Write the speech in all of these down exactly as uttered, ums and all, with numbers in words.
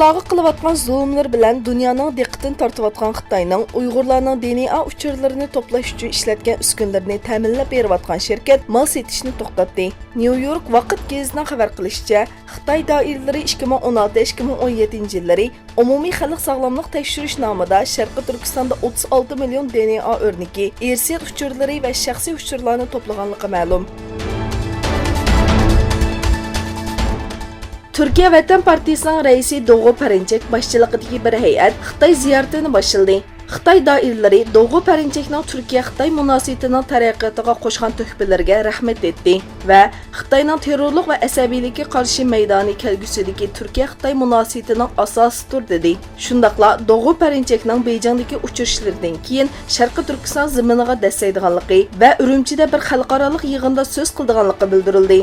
ئۇيغۇرلارغا قىلىۋاتقان زۇلۇملىرى بىلەن دۇنيانىڭ دىققىتىنى تارتىۋاتقان خىتاينىڭ ئۇيغۇرلارنىڭ دېئېنئا ئۇچۇرلىرىنى توپلاش ئۈچۈن ئىشلەتكەن ئۈسكۈنىلىرىنى تەمىنلەپ بېرىۋاتقان شىركەت مال سېتىشنى توختاتتى. نيۇ يورك ۋاقىت گېزىتىنىڭ خەۋەر قىلىشىچە، خىتاي دائىرىلىرى ئىككى مىڭ ئون ئالتە، ئىككى مىڭ ئون يەتتىنچى يىللىرى ئومۇمىي خەلق ساغلاملىق تەكشۈرۈش نامىدا شەرقىي تۈركىستاندا ئوتتۇز ئالتە مىليون دېئېنئا ئۆرنىكى، ئىرسىيەت ئۇچۇرلىرى ۋە شەخسىي ئۇچۇرلارنى توپلىغانلىقى مەلۇم. تۈركىيە ۋەتەن پارتىيىسىنىڭ رەئىسى دوغۇ پەرىنچەك باشچىلىقىدىكى بىر ھەيئەت خىتاي زىيارىتىنى باشلىدى. خىتاي دائىرىلىرى دوغۇ پەرىنچەكنىڭ تۈركىيە-خىتاي مۇناسىۋىتىنىڭ تەرەققىياتىغا قوشقان تۆھپىلىرىگە رەھمەت ئېيتتى ۋە خىتاينىڭ تېررورلۇق ۋە ئەسەبىيلىككە قارشى مەيدانى كەلگۈسىدىكى تۈركىيە-خىتاي مۇناسىۋىتىنىڭ ئاساسىدۇر، دېدى. شۇنداقلا دوغۇ پەرىنچەكنىڭ بېيجىڭدىكى ئۇچرىشىشلىرىدىن كېيىن شەرقىي تۈركىستان زېمىنىغا دەسسەيدىغانلىقى ۋە ئۈرۈمچىدە بىر خەلقئارالىق يىغىندا سۆز قىلىدىغانلىقى بىلدۈرۈلدى.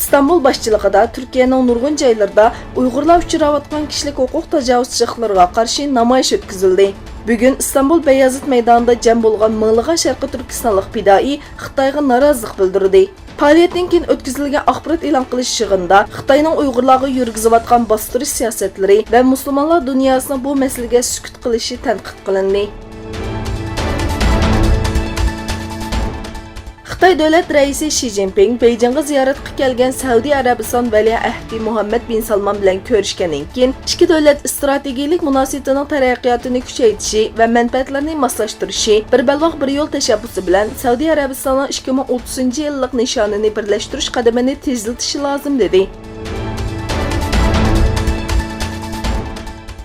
ئىستانبۇل باشچىلىقىدا تۈركىيەنىڭ نۇرغۇن جايلىرىدا ئۇيغۇرلار ئۇچراۋاتقان كىشىلىك ھوقۇق تاجاۋۇزچىلىقلىرىغا قارشى نامايىش ئۆتكۈزۈلدى. بۈگۈن ئىستانبۇل بايازىت مەيدانىدا جەم بولغان مىڭلىغان شەرقىي تۈركىستانلىق پىدائىي خىتايغا نارازىلىق بىلدۈردى. پائالىيەتتىن كېيىن ئۆتكۈزۈلگەن ئاخبارات ئېلان قىلىش يىغىنىدا خىتاينىڭ ئۇيغۇرلارغا يۈرگۈزۈۋاتقان باستۇرۇش سىياسەتلىرى ۋە مۇسۇلمانلار دۇنياسىنىڭ بۇ مەسىلىگە سۈكۈت قىلىشى تەنقىد قىلىندى. خىتاي دۆلەت رەئىسى شى جىنپىڭ بېيجىڭغا زىيارەتكە كەلگەن سەئۇدى ئەرەبىستان ۋەلىئەھدى مۇھەممەد بىن سالمان بىلەن كۆرۈشكەندىن كېيىن، ئىككى دۆلەت ئىستراتېگىيىلىك مۇناسىۋىتىنىڭ تەرەققىياتىنى كۈچەيتىشى ۋە مەنپەئەتلەرنى ماسلاشتۇرۇشى، بىر بەلباغ، بىر يول تەشەببۇسى بىلەن سەئۇدى ئەرەبىستاننىڭ ئىككى مىڭ ئوتتۇزىنچى يىللىق نىشانىنى بىرلەشتۈرۈش قەدىمىنى تېزلىتىشى لازىم، دېدى.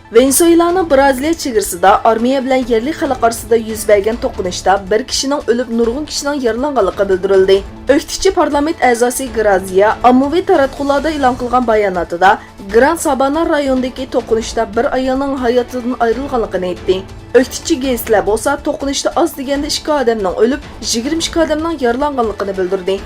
ۋېنېسۇېلانىڭ برازىلىيە چېگرىسىدا ئارمىيە بىلەن يەرلىك خەلق ئارىسىدا يۈز بەرگەن توقۇنۇشتا بىر كىشىنىڭ ئۆلۈپ، نۇرغۇن كىشىنىڭ يارىلانغانلىقى بىلدۈرۈلدى. ئۆكتىچى پارلامېنت ئەزاسى گرازىيا ئاممىۋى تاراتقۇلاردا ئېلان قىلغان باياناتىدا، گران سابانا رايونىدىكى توقۇنۇشتا بىر ئايالنىڭ ھاياتىدىن ئايرىلغانلىقىنى ئېيتتى. ئۆكتىچى گېزىتلەر بولسا توقۇنۇشتا ئاز دېگەندە ئىككى ئادەمنىڭ ئۆلۈپ، يىگىرمە ئىككى ئادەمنىڭ يارىلانغانلىقىنى بىلدۈردى.